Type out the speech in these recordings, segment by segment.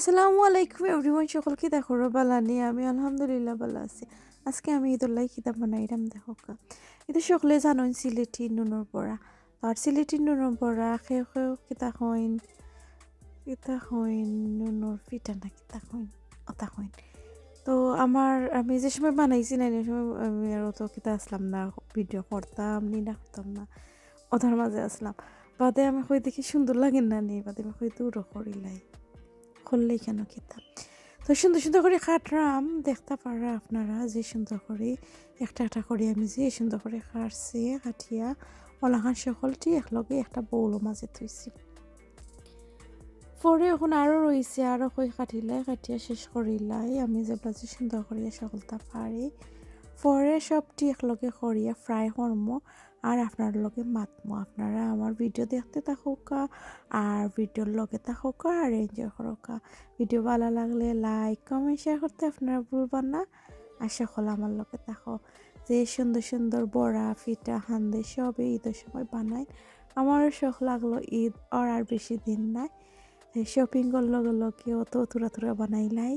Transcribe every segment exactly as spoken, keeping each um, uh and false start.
আসসালামু আলাইকুম এভরিওয়ান, সকল কিতা করো? বালা নি? আমি আলহামদুলিল্লাহ বালা আছি। আজকে আমি ইদর লাগি কিতা বানাইরাম দেখউক্কা। ইতা সকলে জানইন সিলেটি নুনর বড়া। তো আর সিলেটি নুনর বড়া, কেউ কেউ কিতা কইন, কিতা কইন, নুনর পিঠা না কিতা কইন, অতা কইন। তো আমার, আমি যে সময় বানাইছি না, ই সময় আমি আর অত কিতা আছলাম না, ভিডিও করতাম নি না করতাম না, অতার মাঝে আছলাম। বাদে আমি কই দেখি সুন্দর লাগে না নি, বাদে আমি কই দূরও করিলাই, করলে কেন কিতা। তো সুন্দর সুন্দর করি কাটরাম, দেখতা পাররা আপনারা যে সুন্দর করি একটা একটা করি আমি যে সুন্দর করি কাটছি, কাটিয়া অলাখান সকলটি একলগে একটা বাউলর মাঝে থইছি। পরে অখন আরও রইছে, আরও কই কাটিলাই, কাটিয়া শেষ করিলাই। আমি যেবলা যে সুন্দর করিয়া সকলতা পারি, পরে সবটি একলগে করিয়া ফ্রাই করমু, আর আপনার লগে মাতমু। আপনারা আমার ভিডিও দেখতে থাকউক্কা, আর ভিডিওর লগে থাকউক্কা, আর এনজয় করউক্কা। ভিডিও বালা লাগলে লাইক, কমেন্ট, শেয়ার করতে আপনারা ভুলবা না। আর সকল আমার লগে থাকো। যে সুন্দর সুন্দর বড়া, পিঠা, হান্দি সবই ইদর সময় বানাই। আমারও শখ লাগলো ইদ, আর আর বেশি দিন নাই। শপিংর লগে লগে অত থুড়া থুড়া বানাইলাই।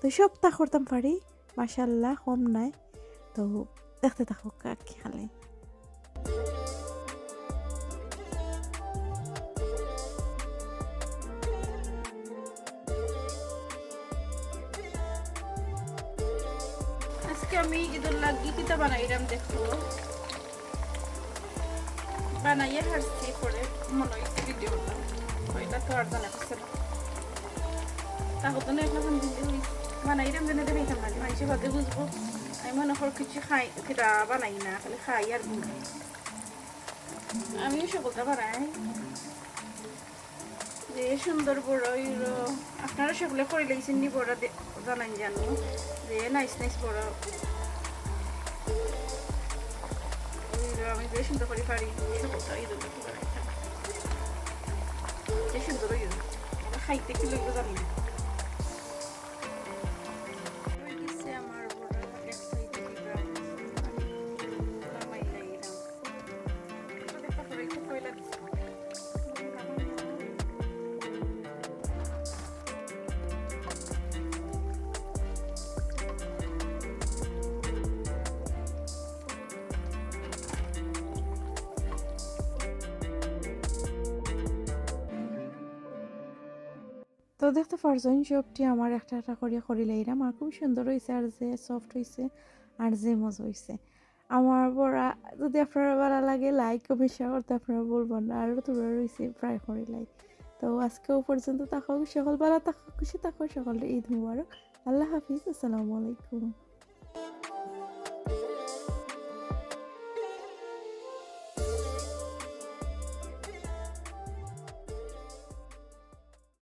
তো সবতা করতাম পারি, মাশাআল্লাহ, কম নাই। তো দেখতে থাকো কাকি খালি। আজকে আমি ইদর লাগি কিতা বানাইরাম দেখো। বানাইয়া হারছি, পরে মনো অইছে ভিডিও করতাম। পয়লা তো আর জানা করছে না। তা হতো না, এখন দিলে ওই বানাইরাম যেন দেবে, এখানে মানষে বাদে বুঝবো। আমি মনে করি কিছু খাই, কিতা বানাই না, খালি খাই আর ঘুমাই। আমিও সকলতা বানাই। যে সুন্দর বড়া অইলো, আপনারা সকলে করি লাইছেন নি বড়া দে-, জানাইন জানো, যে নাইস নাইস বড়া অইলো, আমি যে সুন্দর করি পারি, সকলতা ইদর লাগি বানাইতাম। যে সুন্দর অইলো, আবার খাইতে কি লাগবে জানি না। অই গেছে আমার বড়া, এক সাইডে দিলাম, নামাই লাইলাম। তো দেখতে পারছইন, সবটি আমার একটা একটা করিয়া করি লাইরাম, আর খুব সুন্দর অইছে, আর যে সফট অইছে, আর যে মজা অইছে। আমার বড়া যদি আপনারা বালা লাগে, লাইক, কমেন্ট, শেয়ার করতে আপনারা ভুলবা না। আর থুড়া রইছে, ফ্রাই করি লাই। তো আজকে অউ পর্যন্ত থাকো, সকল বালা থাকো, খুশি থাকো, সকলরে ইদ মুবারক। আল্লাহ হাফিজ, আসসালামু আলাইকুম।